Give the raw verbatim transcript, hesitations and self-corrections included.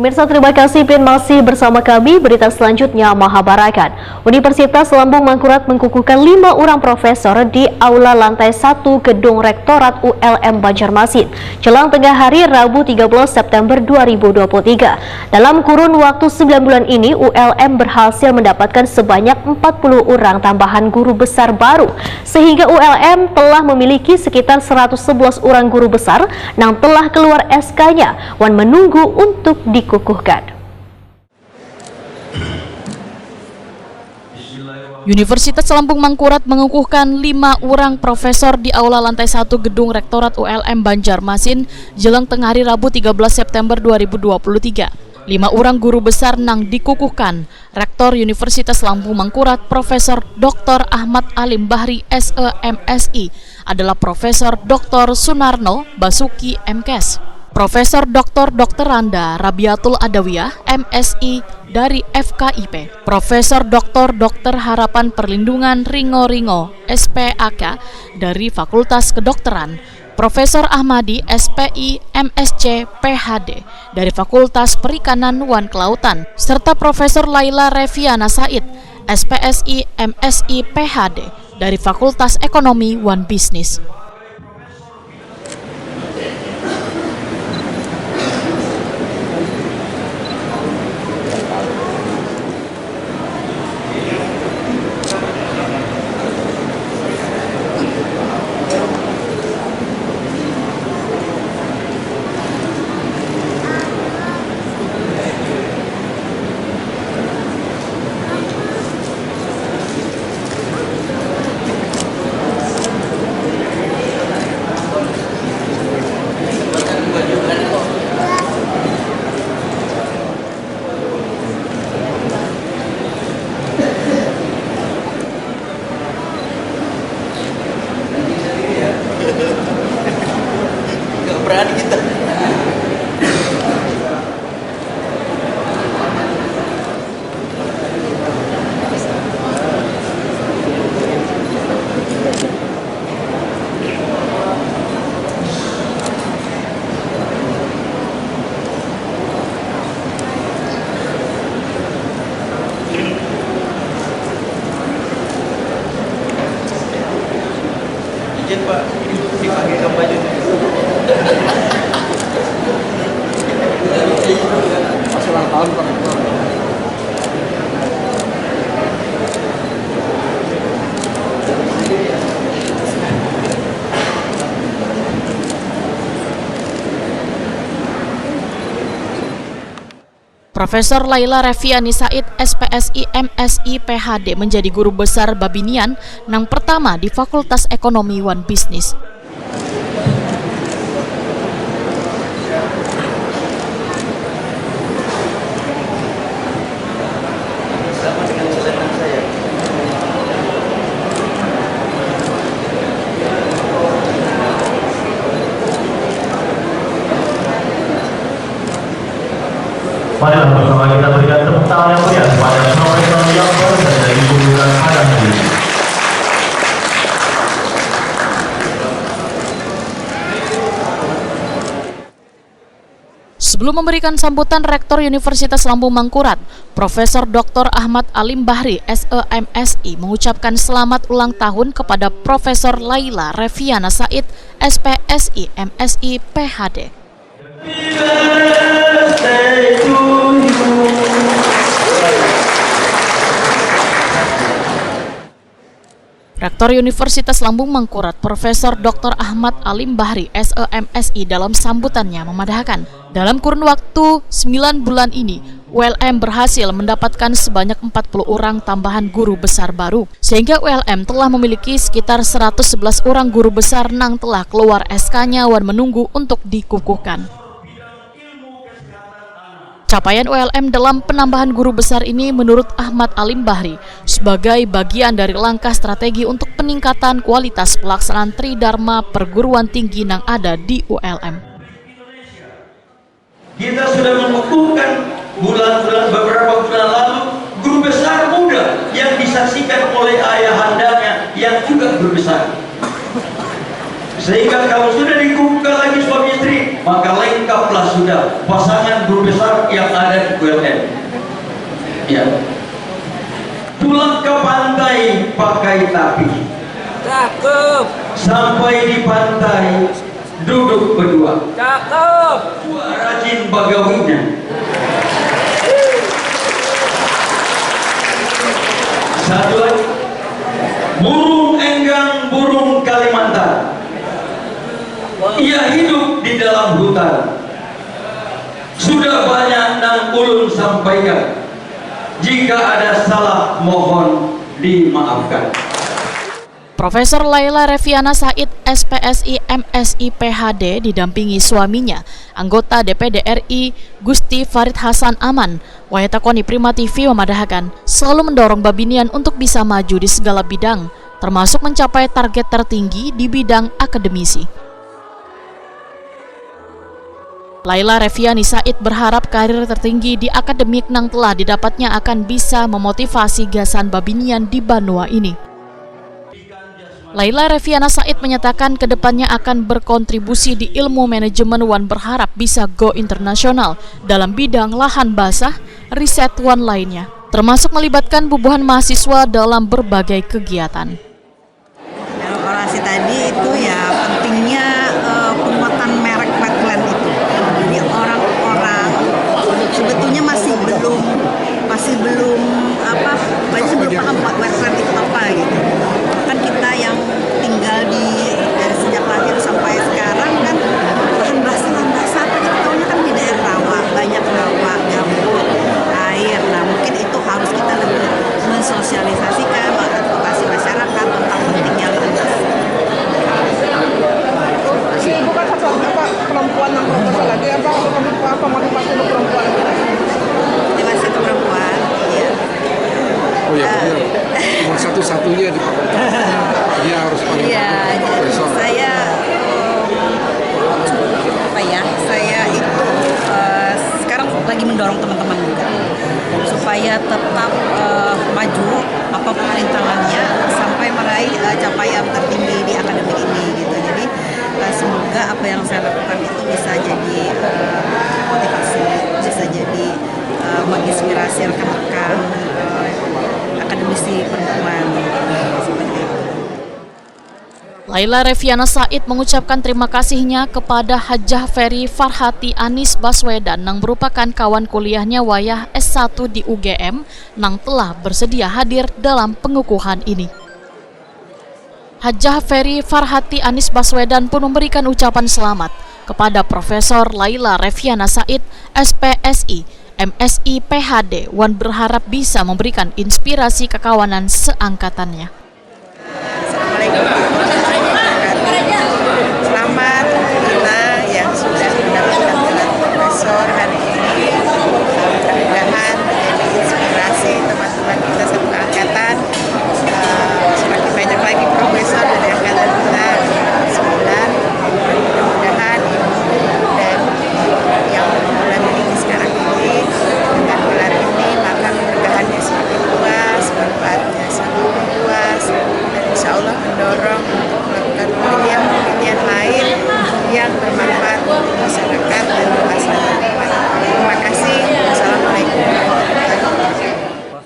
Pemirsa, terima kasih Pin, masih bersama kami. Berita selanjutnya, Mahabarakat. Universitas Lambung Mangkurat mengkukuhkan lima orang profesor di Aula lantai satu Gedung Rektorat U L M Banjarmasin, jelang tengah hari Rabu tiga belas September dua ribu dua puluh tiga. Dalam kurun waktu sembilan bulan ini, U L M berhasil mendapatkan sebanyak empat puluh orang tambahan guru besar baru, sehingga U L M telah memiliki sekitar seratus sebelas orang guru besar nang telah keluar S K-nya wan menunggu untuk dikukuhkan. Universitas Lambung Mangkurat mengukuhkan lima orang profesor di Aula lantai satu Gedung Rektorat U L M Banjarmasin, jelang tengah hari Rabu tiga belas September dua ribu dua puluh tiga. Lima orang guru besar nang dikukuhkan, Rektor Universitas Lambung Mangkurat, Profesor Doktor Ahmad Alim Bahri, S E, M Si, adalah Profesor Doktor Sunarno Basuki, M Kes, Profesor Doktor Dokteranda Rabiatul Adawiyah, M Si, dari F K I P, Profesor Doktor Dokter Harapan Perlindungan Ringo Ringo, S P A K, dari Fakultas Kedokteran, Profesor Ahmadi, S P I, M S C, P H D, dari Fakultas Perikanan wan Kelautan, serta Profesor Laila Reviana Said, S P S I, M Si, P H D, dari Fakultas Ekonomi wan Bisnis. Nggak berani kita. Izin, Pak, dipakai kampanye. Masih ulang tahun, Pak. Profesor Laila Reviani Said, S P S I, M Si, P H D, menjadi guru besar babinian nang pertama di Fakultas Ekonomi wan Bisnis. Marilah bersama kita berikan tepuk tangan yang meriah kepada Profesor yang baru saja dikukuhkan pada hari ini. Sebelum memberikan sambutan, Rektor Universitas Lambung Mangkurat, Profesor Doktor Ahmad Alim Bahri, S E, M Si, mengucapkan selamat ulang tahun kepada Profesor Laila Reviana Said, S P S I, M Si, P H D. Rektor Universitas Lambung Mangkurat, Profesor Doktor Ahmad Alim Bahri, S E, M Si, dalam sambutannya memadahkan, dalam kurun waktu sembilan bulan ini, U L M berhasil mendapatkan sebanyak empat puluh orang tambahan guru besar baru, sehingga U L M telah memiliki sekitar seratus sebelas orang guru besar nang telah keluar S K-nya wan menunggu untuk dikukuhkan. Capaian U L M dalam penambahan guru besar ini, menurut Ahmad Alim Bahri, sebagai bagian dari langkah strategi untuk peningkatan kualitas pelaksanaan Tridharma perguruan tinggi nang ada di U L M. Kita sudah mengukuhkan bulan-bulan, beberapa bulan lalu, guru besar muda yang disaksikan oleh ayahandanya yang juga guru besar. Sehingga kalau sudah dikukuhkan lagi suami istri, Maka lengkaplah sudah pasangan guru besar yang ada di Q L N. Ya. Pulang ke pantai pakai tapi. Cakep. Sampai di pantai duduk berdua. Cakep. Dua rajin bagawinya. Satu lagi. Burung enggang, burung Kalimantan. Ia hidup di dalam hutan. Sudah banyak nang ulun sampaikan. Jika ada salah, mohon dimaafkan. Profesor Laila Reviana Said, S P S I, M Si, P H D, didampingi suaminya, anggota D P D R I, Gusti Farid Hasan Aman, wayah takoni Prima T V memadahakan, selalu mendorong babinian untuk bisa maju di segala bidang, termasuk mencapai target tertinggi di bidang akademisi. Laila Reviani Said berharap karir tertinggi di akademik nang telah didapatnya akan bisa memotivasi gasan babinian di banua ini. Laila Reviana Said menyatakan kedepannya akan berkontribusi di ilmu manajemen wan berharap bisa go internasional dalam bidang lahan basah, riset wan lainnya, termasuk melibatkan bubuhan mahasiswa dalam berbagai kegiatan. Dalam orasi tadi itu ya pentingnya, eh, penguatan merek Wetland itu. Jadi orang-orang sebetulnya masih belum, masih belum apa, banyak yang belum paham Wetland itu apa gitu. Kan kita yang tinggal di, dari sejak lahir sampai sekarang kan lahan basah, lahan basah apa kita taunya kan di daerah rawa, banyak rawa, gambut, air. Nah, mungkin itu harus kita lebih mensosialisasikan, mengadvokasi masyarakat tentang pentingnya lahan basah. Si ibu kan satu apa perempuan yang proposal lagi apa apa motivasi untuk perempuan? Motivasi untuk perempuan, iya. Oh ya, benar. Cuma satu-satunya di Papua. Dia harus paling Iya, jadi besar. Saya, apa ya, saya itu, eh, sekarang lagi mendorong teman-teman juga supaya tetap, eh, maju apapun rintangannya sampai meraih, eh, capaian tertinggi di akademik ini gitu. Jadi, eh, semoga apa yang saya lakukan itu bisa jadi, eh, motivasi, bisa jadi, eh, menginspirasi rekan-rekan, eh, akademisi perempuan seperti itu. Laila Reviana Said mengucapkan terima kasihnya kepada Hajah Ferry Farhati Anies Baswedan nang merupakan kawan kuliahnya wayah S satu di U G M nang telah bersedia hadir dalam pengukuhan ini. Hajah Ferry Farhati Anies Baswedan pun memberikan ucapan selamat kepada Profesor Laila Reviana Said, S P S I, M Si, P H D, wan berharap bisa memberikan inspirasi kekawanan seangkatannya.